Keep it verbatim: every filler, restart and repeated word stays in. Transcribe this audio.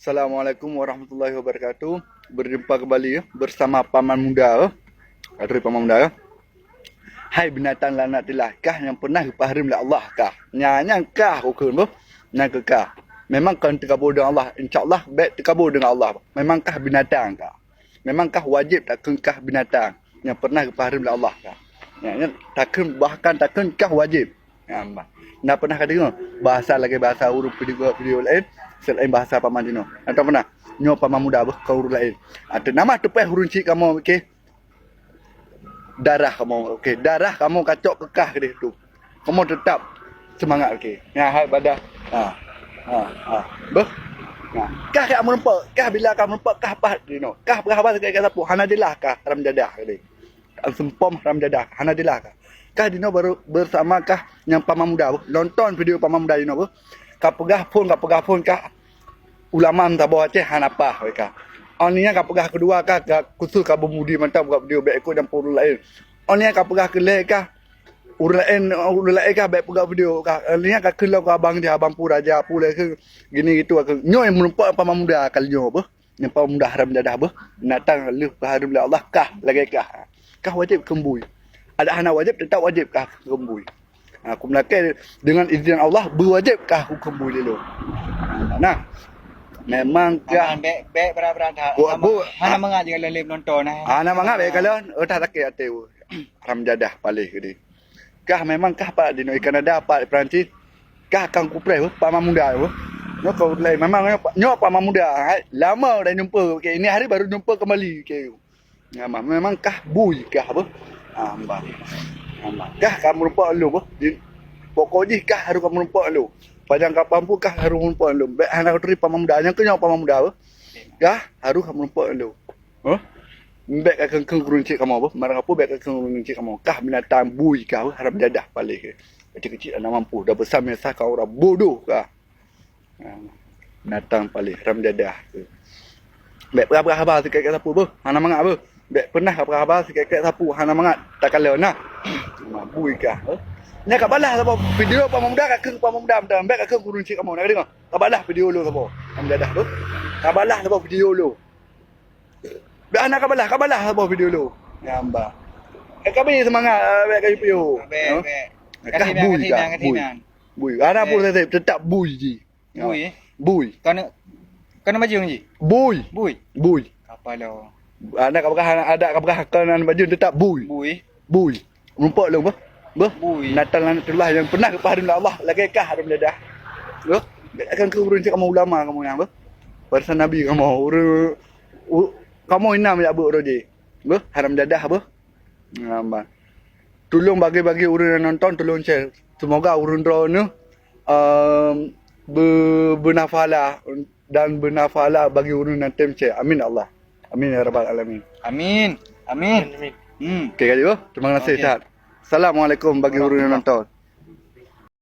Assalamualaikum warahmatullahi wabarakatuh. Berjumpa kembali, ya, bersama Paman Muda, ya. Atau Paman Muda, ya. Hai binatang laknatillah, kah nyang pernah geupahareuem lé Allah kah? Nyan, nyan kah ukeuen boh. Nyan keu kah. Memang kon teukabô deungon Allah. Insya Allah bèk teukabô deungon Allah. Memang kah binatang kah. Memang kah wajéb takheun kah binatang nyang pernah geupahareuem lé Allah kah. Nyan, nyan takheun, bahkan takheun kah wajéb. Nyan, bah. Na pernah ka deungoe bahasa lagèe bahasa ureueng video, video laén selain bahasa Paman jinoe? Atau pernah? Nyoe Paman Muda boh, kon ureueng laén. Atau nama teupèh ureueng cit kamoe, oke? Darah kamoe, oke. Darah kamoe kacok keu kah keudeh tu. Kamoe teutap seumangat, oke. Nyan hai badah. Ha. Ha, ha. Beuh. Nah, kah jak meureumpok, kah bila kah meureumpok, kah paih jinoe. Kah peugah haba sikét-sikét sapeue, hana jeulaih kah, haram jadah keudeh. Seumpom haram jadah, hana jeulaih kah. Kah jinoe baru bersama kah nyang Paman Muda boh. Nonton video Paman Muda jinoe boh. Ka peugah phon, ka peugah phon kah ulama meusaboh Aceh hana paih wai kah. Oh nyan ka peugah keudua kah, ka khusus ka beumudi mantong buka video bèk ikot campur ureueng laén. Oh nyan ka peugah keulhèe kah ureueng laén, ureueng laén kah bèk peugah video kah. Oh nyan ka kheun lom keu abang jih, abang peue raja peue lé kheun gini gitu kheun. Nyoe meureumpok Paman Muda kali nyoe boh. Nyang Paman Muda haram jadah boh. Binatang lheueh geupahareuem lé Allah kah lagèe kah. Kah wajéb kheun bui. Adak hana wajéb, teutap wajéb kah kheun bui. Ha, kumeulakèe deungon izin Allah, beuwajéb kah kheun bui lé lôn. Nah, memang kah. Aman, bèk, bèk berat-berat that. Buat, hana, buat, hana mangat jih kalon lé penonton, eh. Hana mangat bèk kalon, oh, that sakét até, oh. Haram jadah paléh keudeh. Kah memang kah pat jinoe, i Kanada, pat i Perancis. Kah kon kupreh, Paman Muda, nyoe kon laén. Memang nyoe, nyoe Paman Muda, hai, lama dah jumpa, oke, ini hari baru jumpa kembali, oke. Ya, mah, memang kah bui kah boh. Ah, bah. Ah, bah. Kah ka meureumpok lôn boh. Di, pokok jih kah harôh ka meureumpok lôn. Pajan ka pampôh kah harôh meureumpok lôn. Bèk hana katuri Paman Muda. Nyang keu nyoe Paman Muda boh. Kah harôh ka meureumpok lôn. Huh? Bèk ka kheun-kheun ureueng cit kamoe boh. Marang apa bèk ka kheun ureueng cit kamoe. Kah binatang bui kah boh. Haram jadah paléh. Kecil-kecil hana mampu. Dah besar menyesal kau orang bodoh kah. Ha, binatang paléh, haram jadah. Bèk peugah-peugah haba sikét-sikét sapeue boh. Hana mangat boh. Bèk pernah peugah haba sikét-sikét sapeue, hana mangat. Takalon nah. Mabui kah, eh? Nyan ka balah saboh video Paman Muda, ka kheun Paman Muda mantong. Bèk ka kheun ureueng cit kamoe. Na ka deungoe? Ka balah video lôn saboh. Haram jadah boh. Ka balah saboh video lôn. Bèk hana ka balah, ka balah saboh video lôn. Ya, bah. Eh, ka bri seumangat, eh, bèk ka piôh. Bèk, bèk. Kah bui kah, bui. Bui. Hana peue, teutap bui jih. Bui, eh? Bui. Kon, kon bajeueng jih? Bui. Bui. Bui. Kapalo. Adak ka peugah, adak ka peugah kon bajeueng teutap bui. Bui. Bui. Meureumpok lôn boh. Boh. Bui. Binatang laknatillah nyang pernah geupahareuem lé Allah lagèe kah haram jadah. Boh. Bèk ka kheun ureueng cit kamoe ulama kamoe nyan boh. Barisan Nabi kamoe ureueng, u-, kamoe inam jak beuet uroe jih. Boh, haram jadah boh. Nah, bah. Tulông bagi-bagi ureueng nyang nonton, tulông share. Semoga ureueng droeneuh, ehm, be-, beunafalah dan beunafalah bagi ureueng nyang tem share. Amin ya Allah. Amin ya rabbal alamin. Amin. Amin. Hmm. Oke, kali boh. Terima kasih, oke. Sehat. Assalamualaikum bagi ureueng nyang nonton.